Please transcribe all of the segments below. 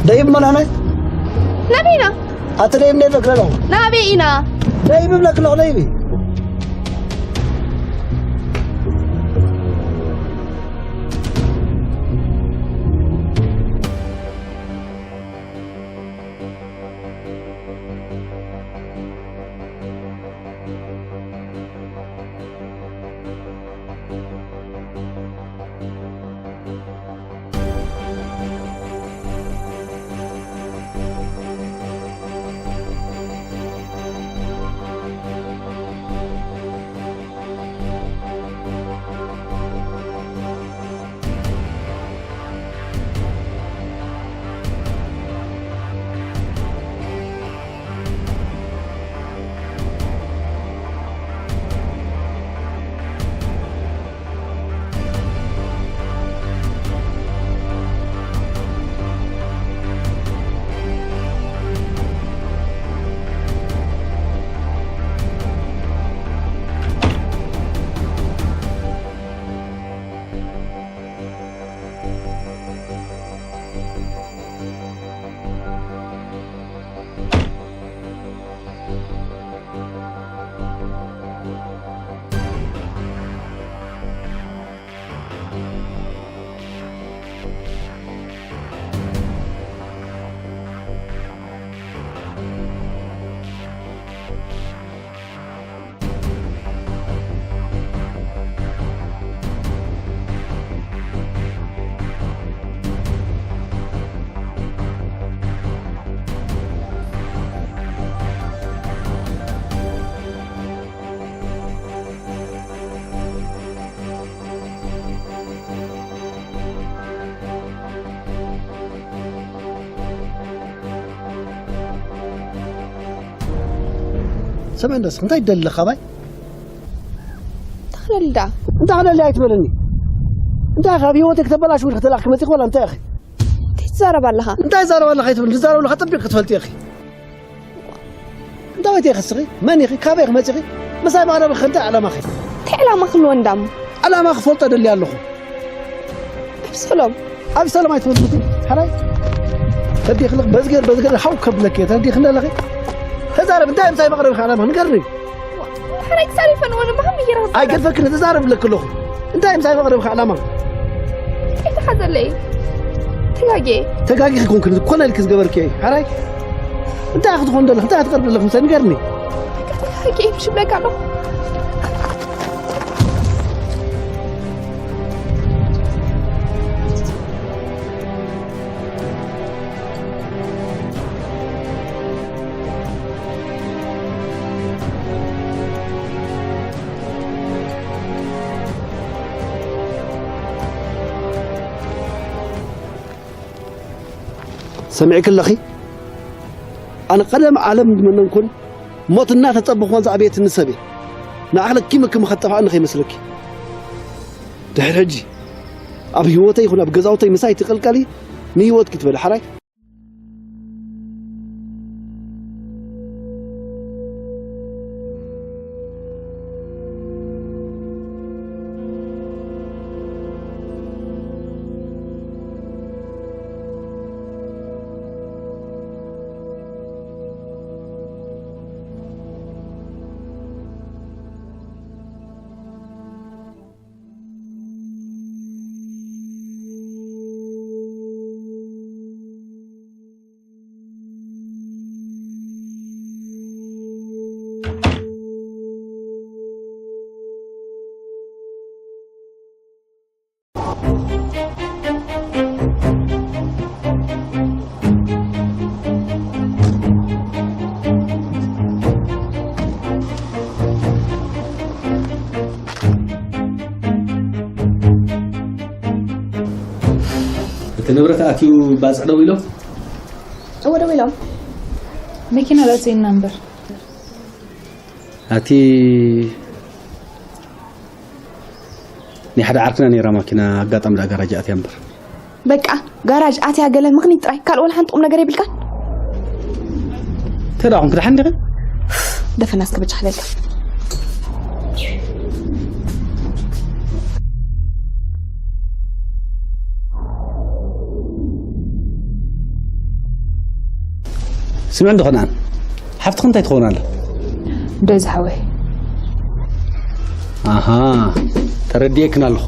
ደይብ መናናይ? ናበይ ኢና? ኣቲ ደይብ ነይ እብለኪ ኣለኹ። ናበይ ኢና? ደይብ እብለኪ ኣለኹ፣ ደይብ። ሰምዒ እንዶ እስኪ፣ እንታይ ትደሊ ኣለኻ ኣባይ? እንታይ ክደሊ ደኣ? እንታይ ክደሊ ኣይትበለኒ። እንታይ ኢኻ ኣብ ህይወተይ ክተበላሽው ኢልኪ ተላእኪ መፂኺ ዋላ እንታይ ኢኺ? እንታይ ትዛረብ ኣለኻ? እንታይ ትዛረብ ኣለኻ ኣይትበለኒ። ዝዛረብ ኣለኻ ጥቢቕ ክትፈልጢ ኢኺ። እንታይ ኢኺ እስኺ? መን ኢኺ? ካበይ ኢኺ መፂኺ? ምሳይ መቕረብኺ እንታይ ዕላማኺ? እንታይ ዕላማ ክህልዎ እንዳሞ? ዕላማ ክፈልጦ ደልየ ኣለኹ። ኣብሰሎም። ኣብሰሎም ኣይትፈልጥን። ሓራይ ተዲኽልኽ በዝገር በዝገር ሓው ከብለክ እየ። ተዲኽ እንዳለኺ ተዛረብ። እንታይ ምሳይ መቕረብኺ ዕላማ ንገርኒ። ሓራይ ክሳብ ይፈንዎ ንባህም ይገርም። ኣይገድፈክን ተዛረብ ብለክ ኣለኹ። እንታይ ምሳይ መቕረብኺ ዕላማ? ኣይተሓዘለይ። ተጋጌ። ተጋጊ ክኮንክን ኮነ ኢልክ ዝገበርክ እየ። ሓራይ እንታይ ክትኾን ደለኽ? እንታይ ክትቐርብ ደለኽ ምሳይ ንገርኒ። ተጋጌ ምሽ ብለካ ኣለኹ። ሰሚዕኪ ኣለኺ? ኣነ ቀደም ዓለም ዝመነንኩን ሞት እናተጸበኹን ዝኣበየትኒ ሰብ እየ። ንኣኽለኪ መክም ኸጠፋእኒ ከይመስለኪ። ድሕሪ ሕጂ ኣብ ህይወተይ ይኹን ኣብ ገዛውተይ ምሳይ ትቕልቀሊ ንህይወትኪ ትበሊ ሓራይ። እቲ ንብረት ኣትዩ ባፅዕ ደው ኢሎም? እወ ደው ኢሎም። መኪና ላፅየና እምበር። ኣቲ ናይ ሓደ ዓርክና ነይራ ማኪና ኣጋጣሚ ደኣ ጋራጅ ኣትያ እምበር። በቃ ጋራጅ ኣትያ ገለ ምኽኒት ጥራይ ካልእ ወላ ሓንቲ ቁም ነገር የብልካን። ተዳኹም ክድሓን ዲኺ? ደፈና እስከ ብቻ ለልካ። ስምዕ እንዶ ከነኣን፣ ሓፍትኺ እንታይ ትኸውን ኣላ? እንዶ ዝሓወይ። ኣሃ፣ ተረዲኤክን ኣለኹ።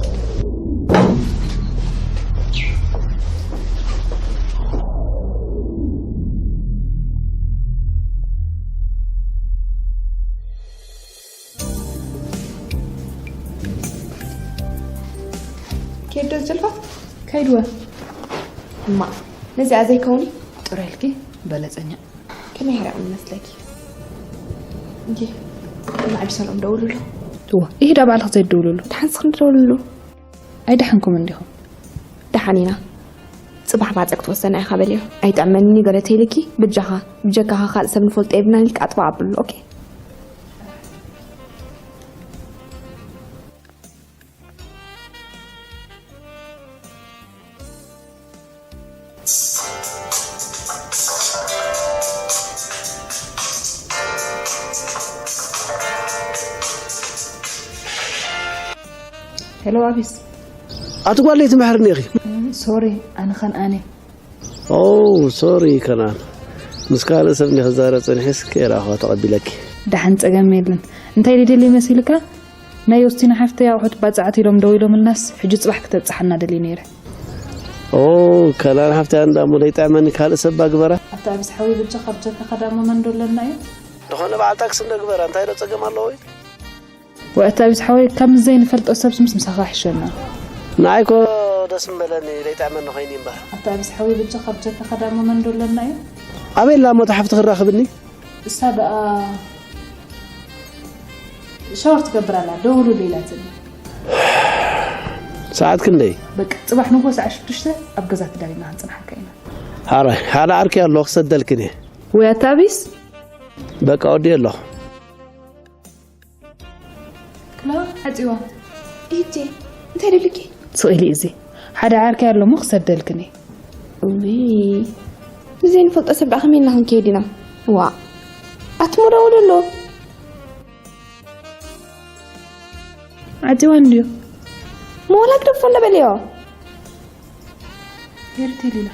ኬዶ ዝጀልፋ ከይድወ። እማ ነዚኣ ዘይከውኒ ጥረ ኢልኪ በለጸኛ። ከመይ ሕራቕ መስለኪ? እንጂ ማዕቢሰሎም ደውሉሉ። እዎ፣ ይሄዳ ባልኽ ዘይደውሉሉ። ተሓንስኽ ደውሉሉ። ኣይደሓንኩም እንዲኹም። ደሓን ኢና። ጽባሕ ባጽዕ ክትወሰና ኢኻ በልዮ። ኣይጠዕመኒ ገለ ተይልኪ ብጃኻ፣ ብጀካኻ ካልእ ሰብ ንፈልጦ የብልናን ኢልካ ኣጥባ ኣብሉ። ኦኬ። ሄሎ ኣቢስ። ኣቲ ጓለይ ትምሕርኒ ኢኺ። ሶሪ ኣነ ኸንኣነ። ኦ ሶሪ ከናን ምስ ካልእ ሰብ እንዲኺ ክዛረብ ጸኒሐስ ከይረኣኹዋ ተቐቢለኪ። ደሓን ጸገም የለን። እንታይ ድደሊ መሲልካ? ናይ ዮስቲና ሓፍተይ ኣቑሑት ባጽዕቲ ኢሎም ደው ኢሎምልናስ ሕጂ ጽባሕ ክተብጽሓና ደልየ ነይረ። ኦ ከናን ሓፍተይ ኣንዳ እሞ ደይጥዕመኒ ካልእ ሰብ ግበራ። ኣታ ኣቢስ ሓወይ በጃኻ ብጀካኻ ደኣ እሞ መን ዶ ኣለና እዩ? ዝኾነ በዓል ታክሲ እንዶ ግበራ እንታይ ዶ ጸገም ኣለዎ እዩ? ወእታቢት ሓወይ ካብ ምስ ዘይንፈልጦ ሰብስ ምስ ምሳኻ ይሕሸና። ንዓይ እኮ ደስ ምበለኒ ደይጥዕመኒ ኮይኒ እምበር። ኣታቢት ሓወይ በጃኻ ብጀካኻ ደኣ እሞ መን ዶ ኣለና እዩ? ኣበይ ኣላ እሞ እታ ሓፍቲ ክራኽብኒ? እሳ ደኣ ሻወር ትገብር ኣላ ደውሉሉ ኢላትኒ። ሰዓት ክንደይ? በቃ ጽባሕ ንግሆ ሰዓት ሽዱሽተ ኣብ ገዛ ተዳሊና ክንጽንሓካ ኢና። ሓራይ ሓደ ዓርኪ ኣሎ ክሰደልክን እየ። ወይ ኣታቢስ? በቃ ወዲኤ ኣለኹ። ክላ ዓፂዋ። ኢቲ እንታይ ደልኪ? ስቕ ኢሊ እዚ ሓደ ዓርከይ ኣሎ እሞ ክሰደልክን እየ። እውይ ብዘይንፈልጦ ሰብ ደኣ ከመይ ኢልና ክንከይድ ኢና? ዋእ ኣቲ ሞ ደውልሉ። ዓፂዋ እንድዩ። ሞ ዋላ ግደፎ እንዶ በልዮ። ሄርቴሊና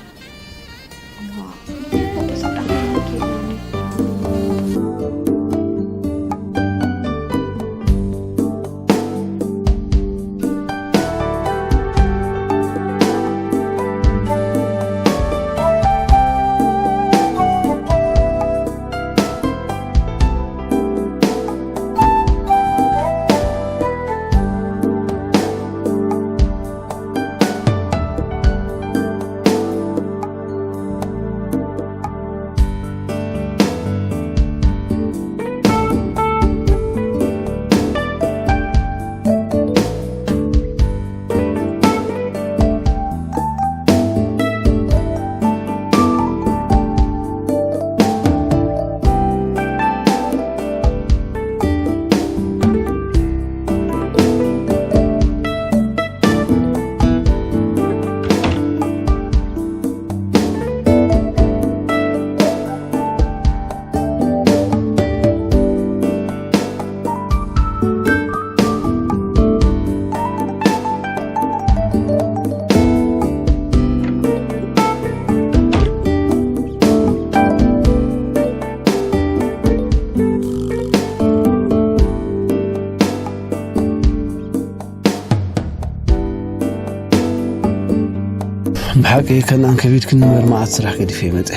ብሓቂ ከነኣን ከቢድክኒ እምበር መዓት ስራሕ ገዲፈ ይመፀ።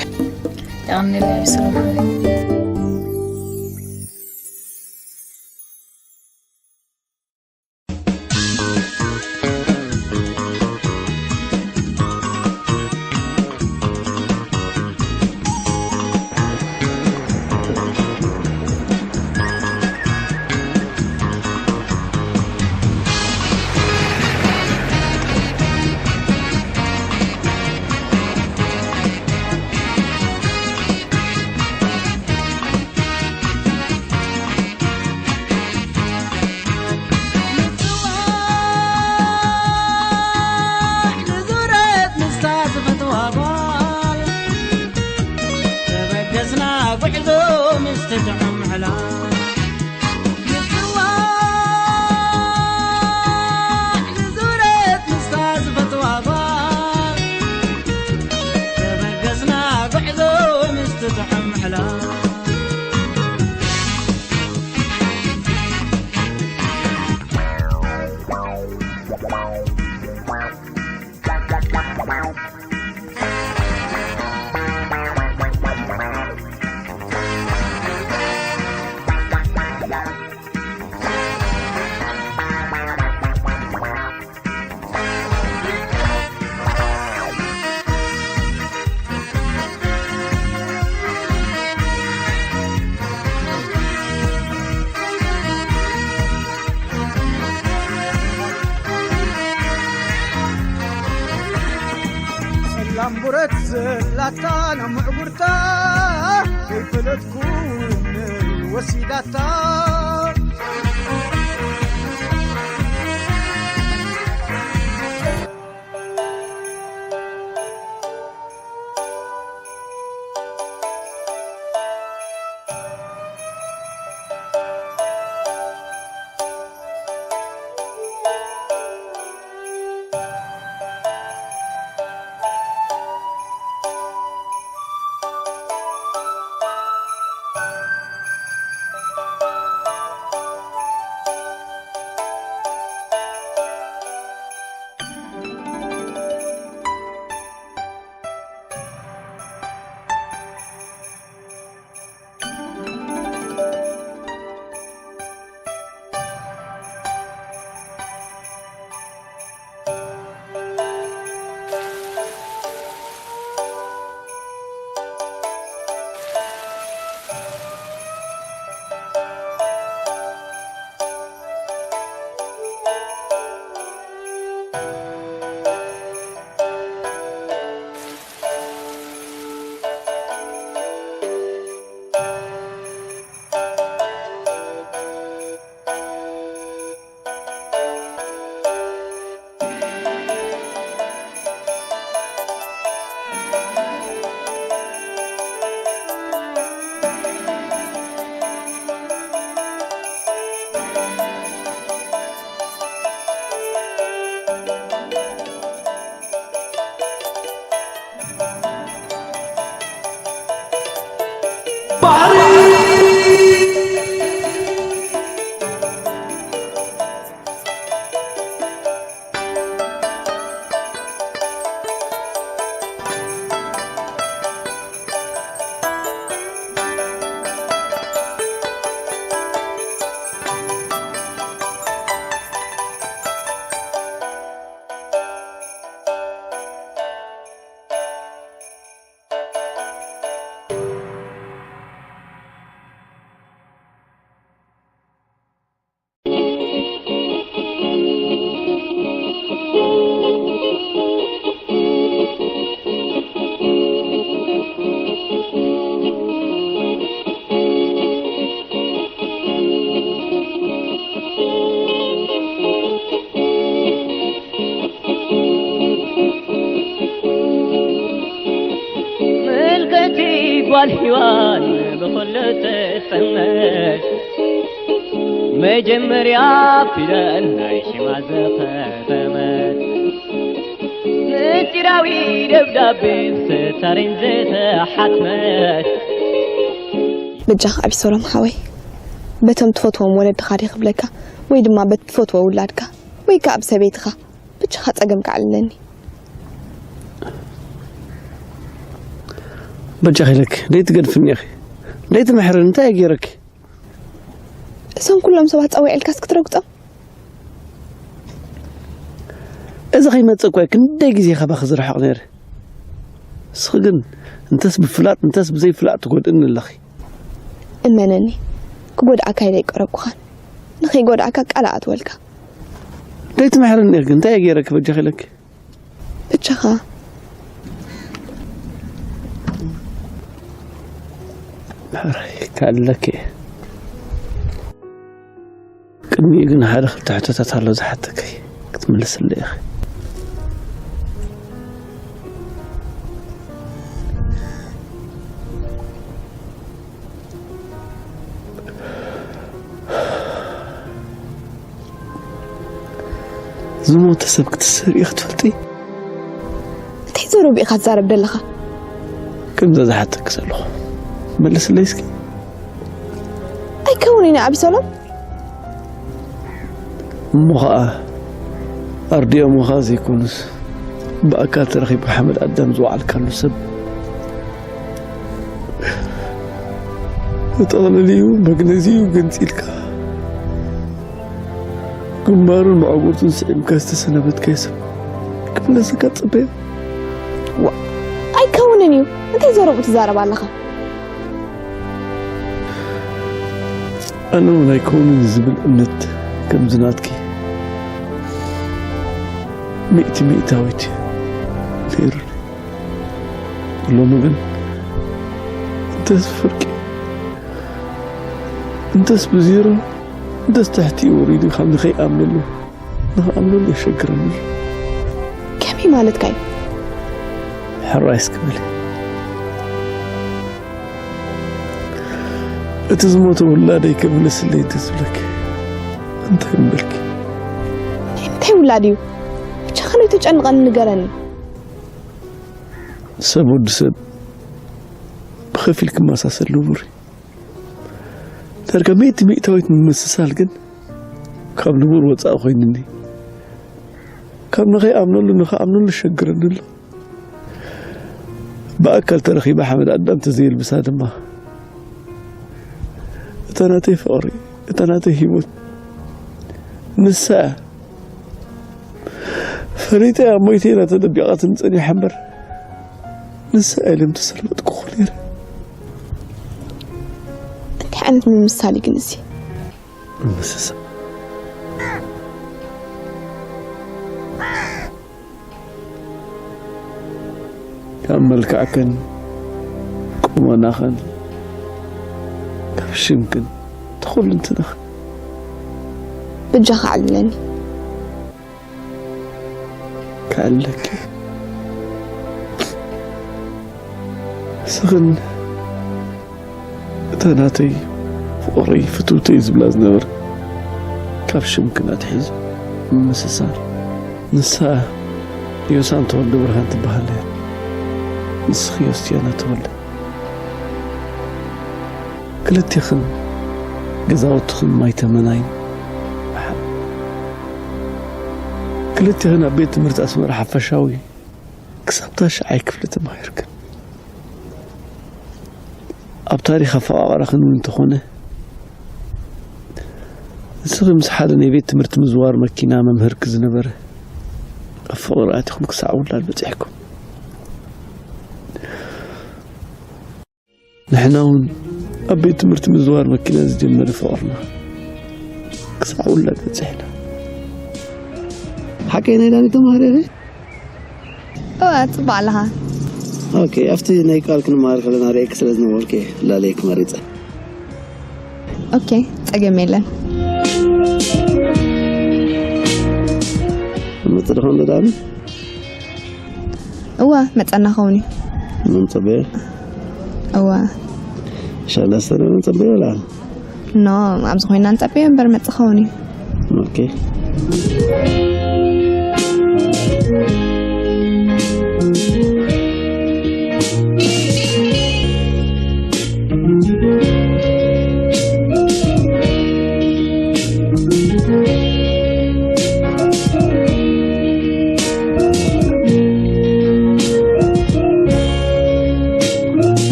የቐንየለይ ሰላም ሓወይ። ቁረት ዘላታ ናብ ምዕጉርታ ከይፈለጥኩ ወሲዳታ። ምልክቲ ጓል ሔዋን ብኹሉ ትጠመት፣ መጀመርያ ፊደል ናይ ሽማ ዝኸተመት፣ ምስጢራዊ ደብዳቤ ብስታሪን ዝተሓትመት። በጃኻ ኣቢሰሎም ሓወይ፣ በቶም ትፈትዎም ወለድኻ ድየ ክብለካ፣ ወይ ድማ በቲ ትፈትዎ ውላድካ፣ ወይ ከኣ ብሰበይትኻ፣ በጃኻ ጸገምካ ኣዕልለኒ። በጃኺ ኢለኪ፣ ደይትገድፍኒ ኢኺ፣ ደይትምሕርኒ፣ እንታይ እየ ገይረኪ? እዞም ኩሎም ሰባት ጸዊዐልካስ ክትረግጾም? እዚ ከይመጽእ እኮ እየ ክንደይ ግዜ ካባኺ ዝርሕቕ ነይረ። ንስኺ ግን እንተስ ብፍላጥ እንተስ ብዘይፍላጥ ትጎድእኒ ኣለኺ። እመነኒ፣ ክጎድኣካ ኢለ ኣይቀረብኩኻን። ንኸይጎድኣካ ቃል እኣትወልካ። ደይትምሕርኒ ኢኺ ግን እንታይ እየ ገይረኪ በጃኺ ኢለኪ? ብቻኻ። ምሕራይ ካለኪ። ቅድሚኡ ግን ሓደ ክልተ ሕቶታት ኣሎ ዝሓተኪ ክትምልስለይ ኢኺ። ዝሞተ ሰብ ክትስህር ኢኺ ትፈልጢ? እንታይ ዘረባ ኢኻ ትዛረብ ዘለኻ? ከምዛ ዝሓተኪ ዘለኹ መልስለይ እስኪ። ኣይከውንን እዩ ኣቢሰሎም። እሞ ኸኣ ኣርዲኦምኻ ዘይኮኑስ፣ ብኣካል ተረኺብካ ሓመድ ኣዳም ዝወዓልካሉ ሰብ፣ መጠቕለሊኡ መግነዚኡ ገንጺልካ፣ ግንባሩን መዓጉርቱን ስዒምካ ዝተሰናበትካዮ ሰብ ክምለሰካ ትጽበዮ? ዋ፣ ኣይከውንን እዩ። እንታይ ዘረብኡ ትዛረብ ኣለኻ? ኣነ እውን ኣይከውንን ዝብል እምነት ከምዚ ናትኪ ሚእቲ ሚእታዊት ነይሩኒ። ሎሚ ግን እንተስ ፍርቂ፣ እንተስ ብዜሮ፣ እንተስ ትሕቲ ወሪዱ ካብ ንኸይኣምነሉ፣ ንኽኣምነሉ የሸግረኒ። ከመይ ማለትካ እዩ? ሕራይ እስኪ በሊ። እቲ ዝሞተ ውላደይ ክምለስለይ እንተዝብለኪ፣ እንታይ ምበልኪ? እንታይ ውላድ እዩ? ብቻ ከነይ ተጨንቐኒ ንገረኒ። ሰብ ወዲ ሰብ ብኸፊል ክመሳሰል ንቡር እዩ። ዳርጋ ሚእቲ ሚእታዊት ምምስሳል ግን ካብ ንቡር ወጻኢ ኮይኑኒ። ካብ ንኸይኣምነሉ ንኽኣምነሉ ይሸግረኒ ኣሎ። ብኣካል ተረኺበ ሓመድ ኣዳም ተዘየልብሳ ድማ፣ እታ ናተይ ፍቕሪ፣ እታ ናተይ ህይወት፣ ንሳ እያ። ፈሊጠያ ሞይተይ ኢላ ተደቢቓትኒ ጸኒሓ እምበር፣ ንሳ እያ ኢለ ምተሰልበጥኩ ነይረ። እንታይ ዓይነት ምምሳል እዩ ግን እዚ? ምስሳ ካብ መልክዕክን ቁመናኽን ካብ ሽምክን ተኹሉ እንትንኽን በጃኻ ዓልለኒ። ከዕልለኪ ስኽን እታ ናተይ ፍቕረይ ፍትውተይ ዝብላ ዝነበር ካብ ሽምክን ኣትሒዙ ምምስሳል። ንሳ ዮሳን ተወልደ ብርሃን ትበሃል እያ። ንስኺ ዮስቲያና ተወልደ። ክልቴኽን ገዛውትኽን ማይ ተመናይ። ክልቴኽን ኣብ ቤት ትምህርቲ ኣስመራ ሓፈሻዊ ክሳብ ታሽዓይ ክፍሊ ተማሂርክን። ኣብ ታሪኽ ኣፈቓቕራኽን እውን እንተኾነ፣ ንስኺ ምስ ሓደ ናይ ቤት ትምህርቲ ምዝዋር መኪና መምህርኪ ዝነበረ ኣብ ፍቕሪ ኣቲኹም ክሳዕ ውላድ በጺሕኩም። ንሕና እውን ኣብ ቤት ትምህርቲ ምዝዋር መኪና ዝጀመረ ፍቕርና ክሳዕ ውላድ በጺሕና። ሓቀይ ናይ ዳኒ ተማሃሪ ኢኺ? እወ፣ ጽቡቕ ኣለኻ። ኦኬ፣ ኣብቲ ናይ ቃል ክንመሃር ከለና ርእየኪ ስለ ዝነበርኩ እየ ላለይክ መሪጸ። ኦኬ፣ ጸገም የለን። መጽእ ዶ ኾን ዳኒ? እወ፣ መጸና ኸውን እዩ። ምን ጸበየ? እወ። ሻላ ሰለምን ጸበየ ወላ? ኖ፣ ኣብዚ ኮይና ንጸበዮ እምበር መጽእ ኸውን እዩ። ኦኬ።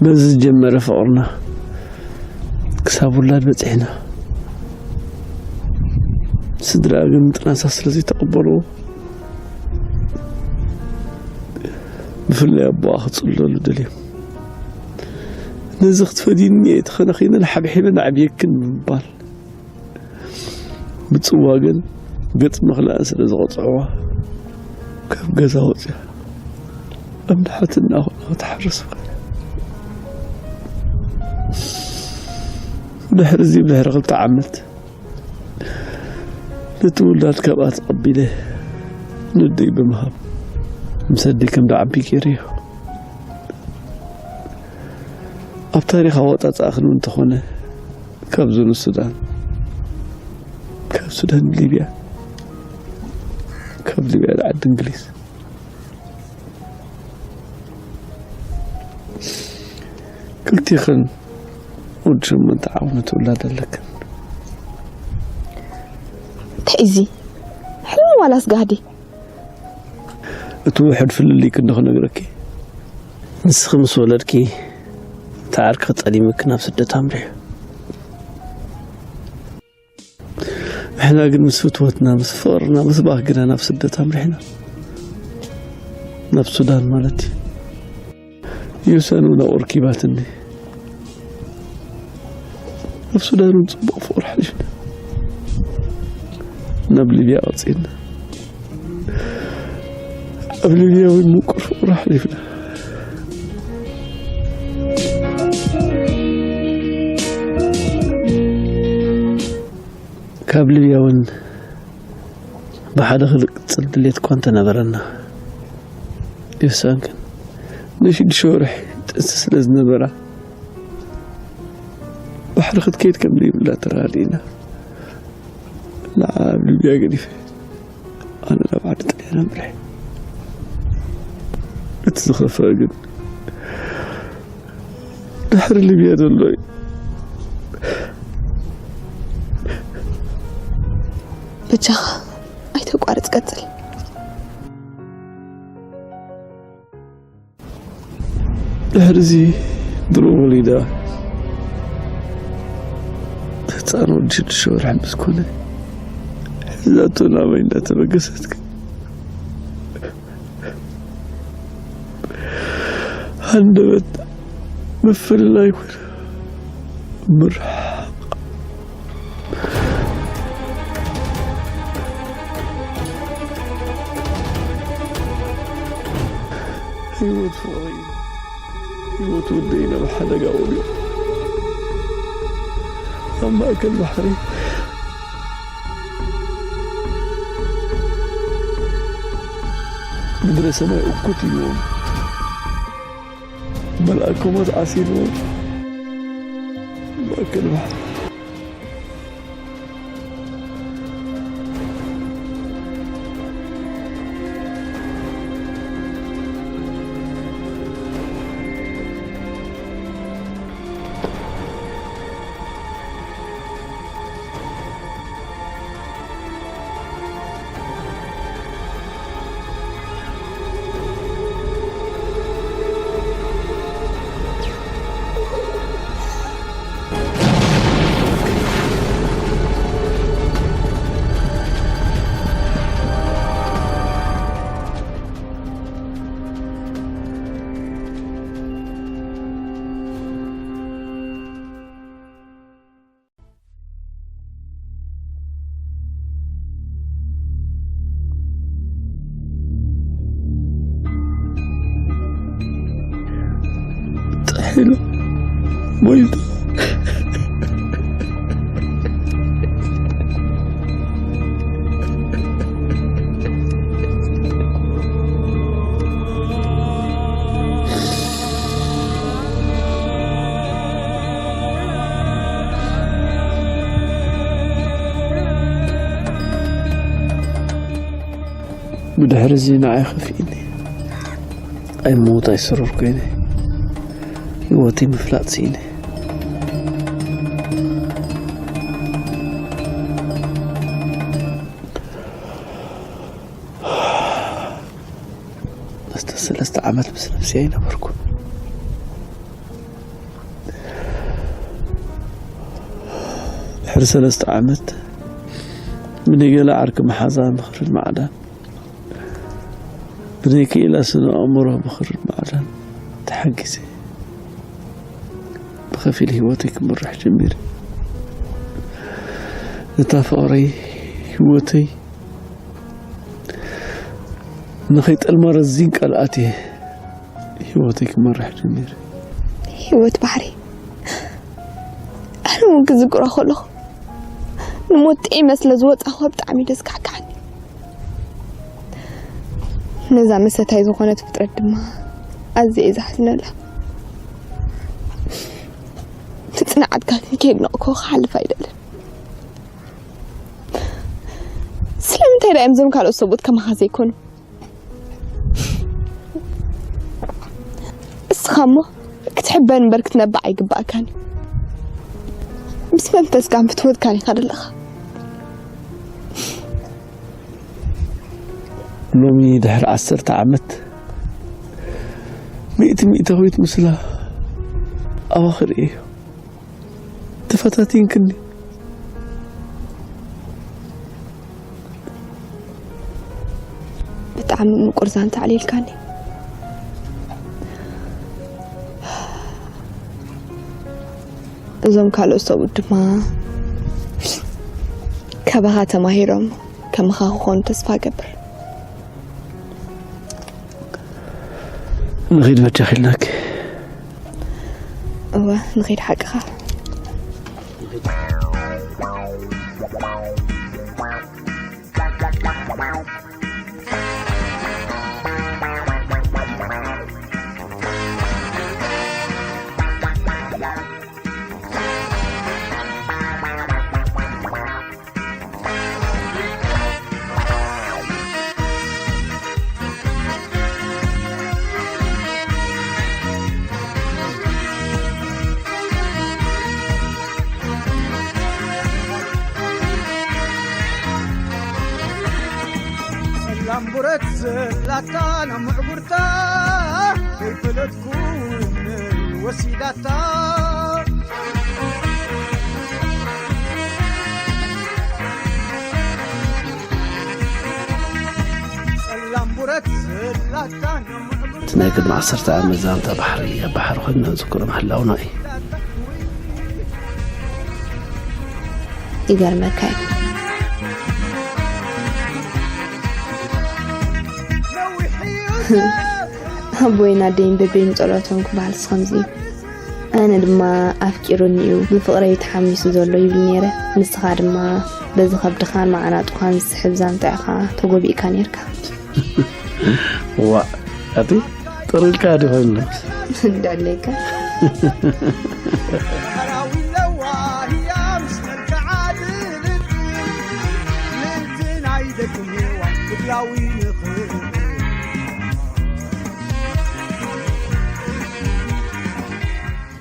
በዚ ዝጀመረ ፍቕርና ክሳብ ውላድ በጺሕና። ስድራ ግን ምጥናሳ ስለ ዘይተቐበልዎ፣ ብፍላይ ኣቦኣ ክጽለሉ ደልዮም። ነዚ ክትፈድይኒ እየ ተኸናኺነን ሓብሒበን ኣዕብየክን ብምባል ምጽዋገን ገጽ መኽልኣን ስለ ዝቐጽዕዋ፣ ካብ ገዛ ወጽያ ኣብ ንሓትና ኮይና ክትሓርስ ኮይና። ድሕሪ እዚ፣ ድሕሪ ክልተ ዓመት፣ ነቲ ውላድ ካብኣ ተቐቢለ፣ ንደይ ብምሃብ ምስ ኣደይ ከም ደዓቢ ገይረዮ። ኣብ ታሪኽ ኣወጻጽኣኽን እውን እንተኾነ፣ ካብ ዞን ሱዳን፣ ካብ ሱዳን ሊብያ፣ ካብ ሊብያ ዓዲ እንግሊዝ። ክልቲኽን ወዲ ሸሞንተ ዓመት ውላድ ኣለክን። እንታይ እዚ? ሕልሚ ዋላስ ጋህዲ? እቲ ውሕድ ፍልልይ ክንዲ ክነግረኪ። ንስኺ ምስ ወለድኪ፣ እቲ ዓርኪ ጠሊምኪ ናብ ስደት ኣምሪሑ። ንሕና ግን ምስ ፍትወትና፣ ምስ ፍቕርና፣ ምስ ባህግና ናብ ስደት ኣምሪሕና። ናብ ሱዳን ማለት እዩ። ዮሳን እውን ኣብኡ ረኪባትኒ። ኣብ ሱዳን እውን ጽቡቕ ፍቕሪ ሓሊፍና። ናብ ሊብያ ቀጺልና። ኣብ ሊብያ እውን ምቁር ፍቕሪ ሓሊፍና። ካብ ሊብያ እውን ብሓደ ክንቅጽል ድሌት እኳ እንተነበረና፣ ዮሳን ግን ንሽዱሽተ ወርሒ ጥንሲ ስለ ዝነበራ፣ ባሕሪ ክትከይድ ከም ዘይብላ ተረዳዲእና፣ ንዓ ኣብ ሊብያ ገዲፈ ኣነ ናብ ዓዲ ጥልያን ኣምሪሐ። እቲ ዝኸፍአ ግን ድሕሪ ሊብያ ዘሎ እዩ። በጃኻ ኣይተቋርጽ፣ ቀጽል። ድሕሪ እዚ ድሮ ወሊዳ ህፃን ወዲ ሽዱሽተ ወርሒ ምስ ኮነ ሒዛቶ ናበይ እንዳተበገሰት ግን ሃንደበት ምፍልላይ ኮነ ምርሓቕ። ህይወት ፍቕሪ፣ ህይወት ወደይ ናብ ሓደጋ ወዲቑ። ኣብ ማእከል ባሕሪ ምድረ ሰማይ እኩት ኢልዎም፣ መልኣከ ሞት ዓሲልዎም። ማእከል ባሕሪ። ጥሒሉ ሞይቱ። ብድሕሪ እዚ ንዓይ ከፊእኒ። ኣይ ሞት ኣይሰረርኩ ኢለ ህይወተይ ምፍላጥ ስኢነ። ሰለስተ ዓመት ምስ ነብሲ ኣይነበርኩ። ድሕሪ ሰለስተ ዓመት ብንገለ ዓርኪ መሓዛ ምኽርን ማዕዳን፣ ብናይ ክኢላ ስነ ኣእምሮ ምኽርን ማዕዳን ተሓጊዘ ብኸፊል ህይወተይ ክምራሕ ጀሚረ። ነታ ፍቕረይ ህይወተይ ንኸይጠልማ ረዚን ቃል ኣትየ ህይወተይ ክመርሕ ጀሚረ። ህይወት ባሕሪ፣ ኣነ እውን ክዝክሮ ከለኹ ንሞት ጥዒመ ስለ ዝወፃኹ ብጣዕሚ ደስካሕካሕኒ። ነዛ መሰታይ ዝኾነት ፍጥረት ድማ ኣዝየ እየ ዝሓዝነላ። እቲ ጽንዓትካ ግን ከየድነቕኩ ክሓልፍ ኣይደልን። ስለምንታይ ደኣ እዮም እዞም ካልኦት ሰብኡት ከማኻ ዘይኮኑ? እስኻ እሞ ክትሕበን እምበር ክትነብዕ ኣይግባእካን እዩ። ምስ መንፈስካን ፍትወትካን ኢኻ ዘለኻ። ሎሚ ድሕሪ ዓሰርተ ዓመት ሚእቲ ሚእታዊት ምስላ ኣባኺ ርእየዮ። ተፈታቲንክኒ። ብጣዕሚ ምቁር ዛንታ ኣዕሊልካኒ። እዞም ካልኦት ሰብኡት ድማ ካባኻ ተማሂሮም ከማኻ ክኾኑ ተስፋ እገብር። ንኺድ በጃኺ ኢልናኪ። እወ፣ ንኺድ ሓቅኻ። ላምቡረት ዘላታ ናብ ምዕጉርታ ከይፈለጥኩ ወሲዳታ። ላምቡረት ዘላታ ናብ ምዕጉርታ እቲ ናይ ቅድሚ ዓሰርተ ዓመት ዛንታ ባሕሪ ኣብ ባሕሪ ኮይንና ንዝክሮ ምህላውና እዩ። ይገርመካ እዩ። ኣቦይን ኣደይን በበይኑ ጸሎቶም ክበሃልስ ከምዚ እዩ። ኣነ ድማ ኣፍቂሩኒ እዩ፣ ብፍቕረይ ተሓሚሱ ዘሎ ይብል ነይረ። ንስኻ ድማ በዚ ከብድኻን መዓናጡኻን ዝስሕብ ዛንታ ኢኻ ተጎቢእካ ነይርካ። ዋእ ኣቲ ጥር ኢልካ ድዩ ኮይኑ? እንዳለካ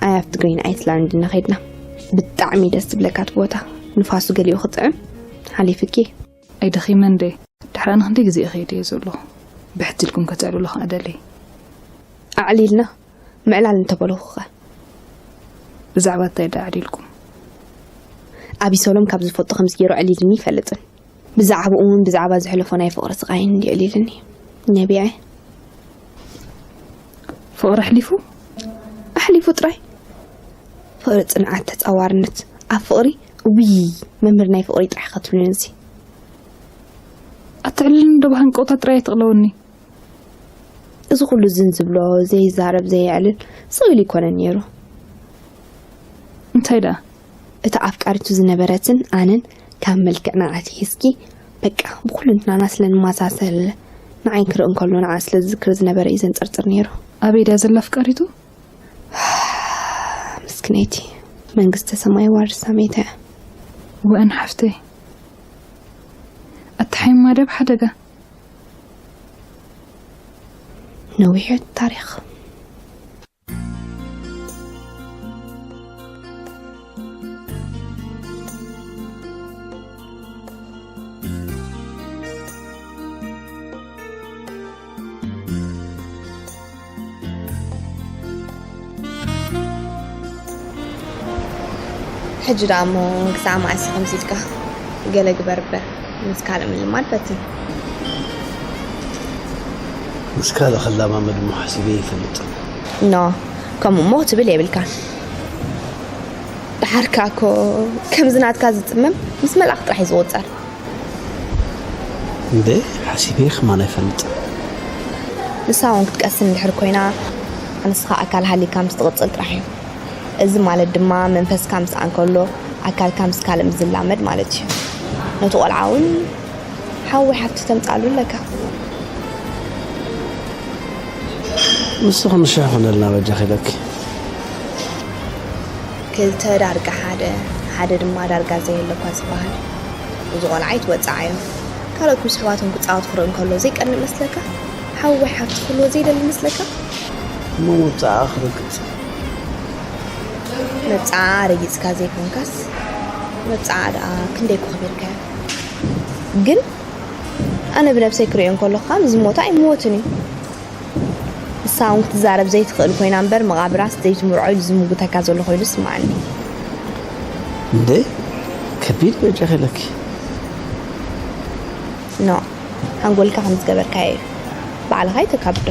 ኣይ ኣብቲ ግሪን ኣይስላንድ እናኸድና ብጣዕሚ ደስ ዝብለካ እቲ ቦታ ንፋሱ ገሊኡ ክጥዕም ሓሊፍኪ። ኣይደኺመን ደ ድሕራን ክንደይ ግዜ እየ ከይደ እየ ዘለኹ ብሕቲ ኢልኩም ከተዕልሉ ከዓ ደለይ። ኣዕሊልና ምዕላል እንተበልኹኸ? ብዛዕባ እንታይ ዳ ኣዕሊልኩም? ኣቢሰሎም ካብ ዝፈልጦ ከምዚ ገይሩ ኣዕሊልኒ ይፈልጥን። ብዛዕባኡ እውን ብዛዕባ ዘሕለፎ ናይ ፍቕሪ ስቓይን እንዲ ኣዕሊልኒ ነቢዐ። ፍቕሪ ኣሕሊፉ? ኣሕሊፉ ጥራይ። ፍቕሪ ጽንዓት ተጻዋርነት ኣብ ፍቕሪ ውይ መምህር ናይ ፍቕሪ ጥራሕ ከትብልኒ እዚ ኣትዕልልኒ ዶ ብሃንቀውታ ጥራይ ኣይትቕለውኒ። እዚ ኩሉ ዝን ዝብሎ ዘይዛረብ ዘየዕልል ስቕ ኢሉ ይኮነን ነይሩ። እንታይ ደኣ? እታ ኣፍቃሪቱ ዝነበረትን ኣነን ካብ መልክዕና ኣትሒዝኪ በቃ ብኩልንትናና ስለ ንመሳሰል ንዓይ ክርኢ እንከሎ ንዓ ስለ ዝዝክር ዝነበረ እዩ ዘንጸርጽር ነይሩ። ኣበይ ድያ ዘላ ኣፍቃሪቱ? ምስክነይቲ መንግስተ ሰማይ ዋርሳ መይታ እያ። ወእን ሓፍተይ ኣትሓይማ ደብ ሓደጋ ነዊሕ ታሪኽ። ሕጂ ደኣ እሞ ክሳዕ መዓስ ከምዚ ኢልካ ገለ ግበር እበር ምስ ካልእ ምልማድ ፈትን። ምስ ካልእ ክለማመድ እሞ ሓሲበ ይፈልጥ። ኖ ከምኡ እሞ ክትብል የብልካን። ደሓርካ እኮ ከምዚ ናትካ ዝጽመም ምስ መልኣኽ ጥራሕ እዩ ዝቑጸር። እንደ ሓሲበ ከማን ኣይፈልጥን። ንሳ እውን ክትቀስን እንድሕር ኮይና ንስኻ ኣካል ሃሊካ ምስ ትቕጽል ጥራሕ እዩ። እዚ ማለት ድማ መንፈስካ ምስ ኣንከሎ ኣካልካ ምስ ካልእ ምስ ዝላመድ ማለት እዩ። ነቲ ቆልዓ እውን ሓዊ ሓፍቲ ተምጻሉ ኣለካ። ንስኺ ንሻ ይኾነልና በጃኺ ኢለኪ። ክልተ ዳርጋ ሓደ፣ ሓደ ድማ ዳርጋ ዘየለኳ ዝበሃል። እዚ ቆልዓ ኣይትወፅዓዮ። ካልኦት ምስሕዋቶም ክፃወት ክርኢ እንከሎ ዘይቀንእ መስለካ? ሓዊ ወይ ሓፍቲ ክህልዎ ዘይደሊ መስለካ? እሞ መብፅዓ ክርግፅ። መብፅዓ ረጊፅካ ዘይኮንካስ መብፅዓ ደኣ ክንደይ ኮ ክቢርካዮ። ግን ኣነ ብነብሰይ ክሪኦ እንከሎ ከዓ ንዝሞተ ኣይምወትን እዩ። ንሳ እውን ክትዛረብ ዘይትኽእል ኮይና እምበር መቓብራስ ዘይትምርዖ ኢሉ ዝምጉተካ ዘሎ ኮይኑ ይስምዓኒ። እንዴ ከቢድ በጃኺ ኢለኪ። ኖ፣ ሓንጎልካ ከም ዝገበርካዮ እዩ። ባዕልኻ ይተካብዶ።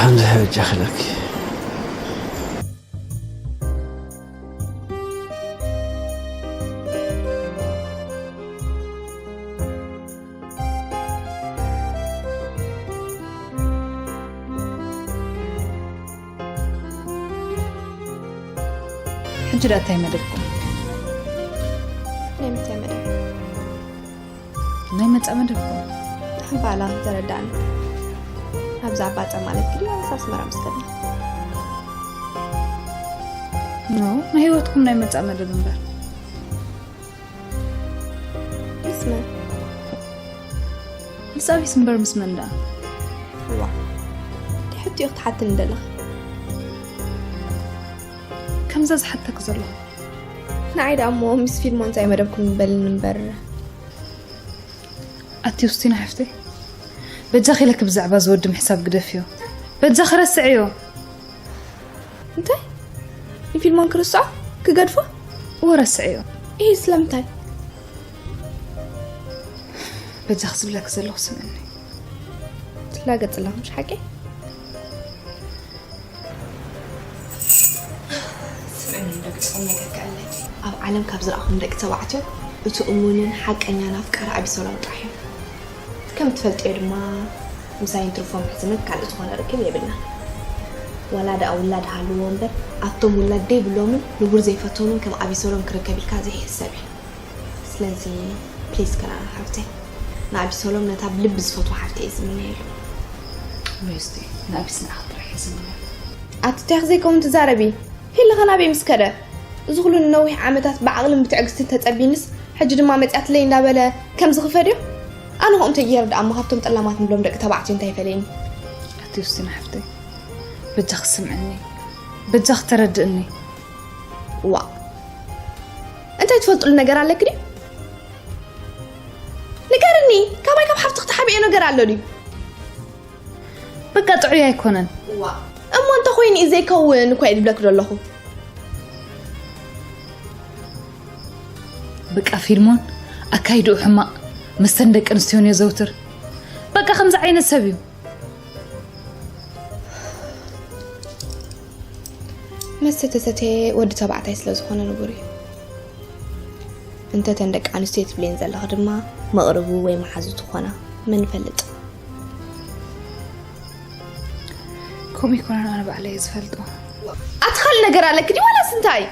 እንዴ በጃኺ ኢለኪ። ሕጂ ደኣ እንታይ መደብኩም? ናይ ምንታይ መደብ? ናይ መጻ መደብኩም? ባላ ተረዳኒ። ኣብዛ ኣባጸ ማለት ግን ዋላስ ኣስመራ ምስ ከድና? ኖ፣ ናይ ህይወትኩም ናይ መጻ መደብ እምበር። ምስ መን? ምስ ኣቢስ እምበር ምስ መን ደኣ? ዋ፣ እንታይ ሕቶ ኢኺ ትሓትኒ ዘለኺ? ከምዛ ዝሓተክ ዘለኹ። ንዓይ ደኣ እሞ ምስ ፊልሞን እንታይ መደብኩም በልኒ እምበር። ኣቲ ውስቲና ሓፍተይ፣ በጃኺ ኢለኪ ብዛዕባ ዝወድም ሕሳብ ግደፍዮ። በጃኺ ረስዕዮ። እንታይ? ንፊልሞን ክርስዖ? ክገድፎ? እወ ረስዕዮ። ይሄ ስለምንታይ? በጃኺ ዝብለኪ ዘለኹ ስምዕኒ። ትላገጽ ኣለኹ፣ ምሽ ሓቂ? ስምዕኒ፣ ደቂ ቁም ነገር ከኣለይ። ኣብ ዓለም ካብ ዝረኣኹም ደቂ ተባዕትዮ፣ እቲ እሙንን ሓቀኛን ኣፍቃሪ ኣቢሰሎም ጥራሕ እዩ። ከም ትፈልጥዮ ድማ፣ ምሳይን ትርፎም ሕዝነት ካልእ ዝኾነ ርክብ የብልና። ዋላ ደኣ ውላድ ሃልዎ እምበር፣ ኣቶም ውላድ ደይብሎምን ንቡር ዘይፈቶምን ከም ኣቢሰሎም ክርከብ ኢልካ ዘይሕሰብ እዩ። ስለዚ ፕሊስ ከና ሓፍተይ፣ ንኣቢሰሎም ነታ ብልቢ ዝፈትዋ ሓፍተይ እየ ዝምነየሉ። ወይስቲ ንኣቢስ ንኣኽ ጥራሕ እየ ዝምነየሉ። ኣቲ እንታይ ዘይከውን ትዛረቢ? ፊልኸ ናበይ ምስ ከደ? እዚ ኩሉ ንነዊሕ ዓመታት ብዓቕልን ብትዕግስትን ተጸቢንስ፣ ሕጂ ድማ መጺኣትለይ እንዳበለ ከምዚ ክፈድዮ? ኣነ ከምኡ ተገይረ ደኣ እሞ ካብቶም ጠላማት ንብሎም ደቂ ተባዕትዮ እንታይ ይፈልየኒ? ኣቲ ውስቲና ሓፍተይ፣ በጃኺ ስምዕኒ፣ በጃኺ ተረድእኒ። ዋ፣ እንታይ ትፈልጥሉ ነገር ኣለኪ ድዩ? ንገርኒ፣ ካባይ ካብ ሓፍትኺ ትሓብኤ ነገር ኣሎ ድዩ? በቃ ጥዑይ ኣይኮነን። ዋ፣ እሞ እንተኾይኑ እዩ ዘይከውን እኮ እየ ዝብለኪ ዘለኹ። በቃ ፊልሞን ኣካይድኡ ሕማቕ፣ መስተን ደቂ ኣንስትዮን የዘውትር። በቃ ከምዚ ዓይነት ሰብ እዩ። መስተ ተሰትየ ወዲ ተባዕታይ ስለ ዝኾነ ንቡር እዩ። እንተ ተን ደቂ ኣንስትዮ ትብሌን ዘለኺ ድማ መቕርቡ ወይ መሓዙ ትኾና መን ይፈልጥ። ከምኡ ይኮነን ኣነ ባዕለይ እየ ዝፈልጦ። ኣቲ ካልእ ነገር ኣለኪ ድዩ ዋላስ እንታይ?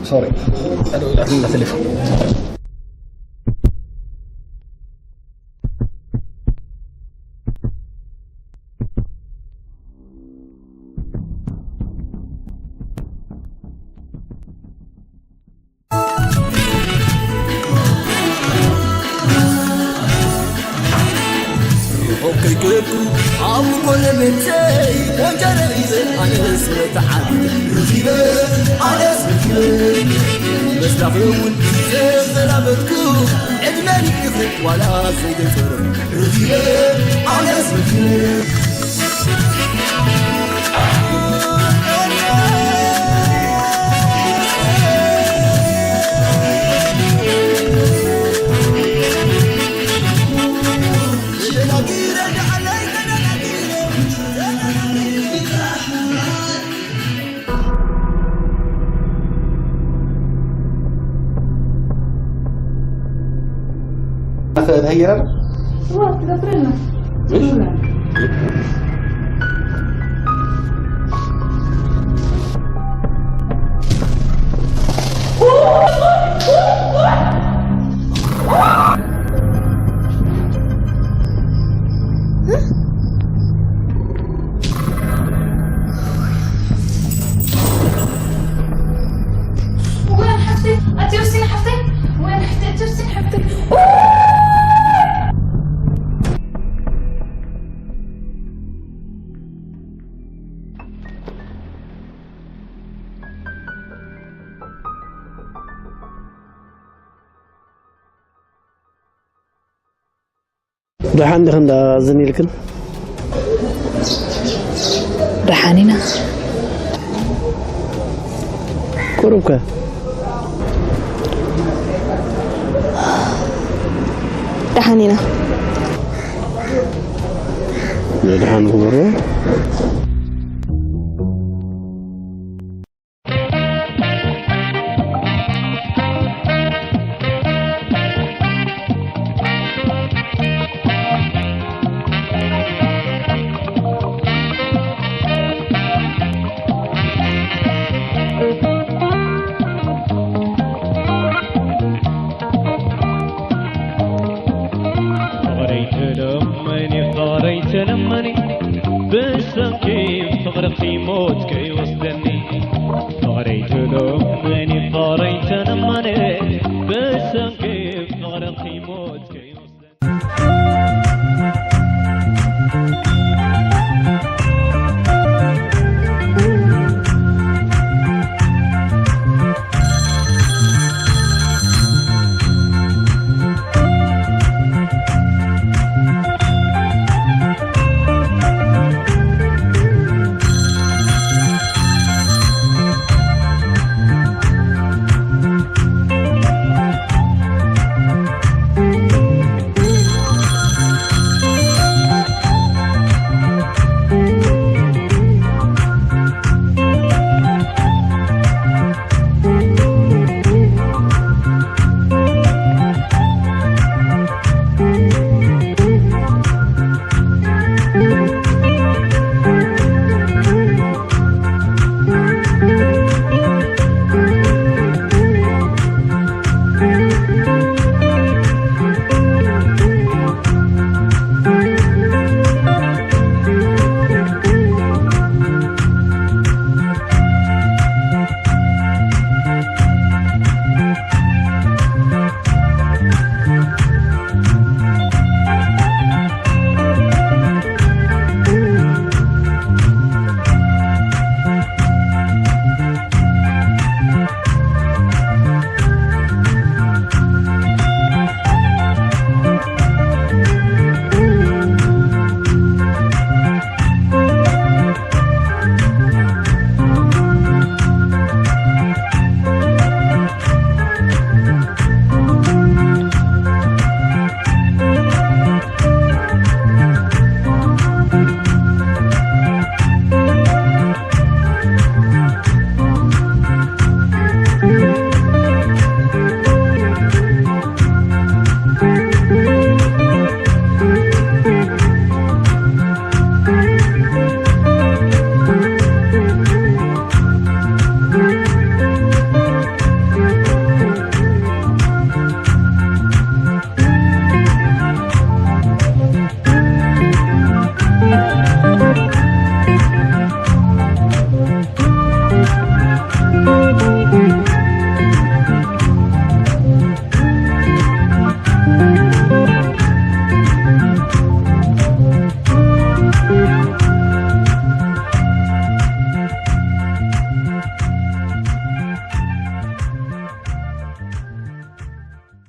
ሶሪ፣ ቀደው ኢላትኒ ቴሌፎን። ርሑቕ ከይከድኩ ኣብ ጎረቤተይ ቆንጆ ረኺበ ኣነስ መተዓቢተ ረኺበ ኣነስ ረኺበ መስላፍ እውን ሒዘ ዘላበጥኩ ዕድመ ሊቅኽት ዋላ ዘይገጸረ ረኺበ ኣነስ ረኺበ تهيرا؟ خلاص تقفلنا. ايش؟ ወይን ሓፍተይ፣ ኣትዮ ሲና ሓፍተይ፣ ወይን ሓፍተይ፣ ኣትዮ ሲና ሓፍተይ። ደሓን ዲኺ እንዳ ዝን ኢልክን? ደሓን ኢና። ቁሩብ ከ? ደሓን ኢና። ንድሓን ግበሮ። ፍቕረይ ተለመኒ፣ ፍቕረይ ተለመኒ፣ ብሰንኪ ፍቕርኺ ሞት ከይወስደኒ። ፍቕረይ ተለመኒ፣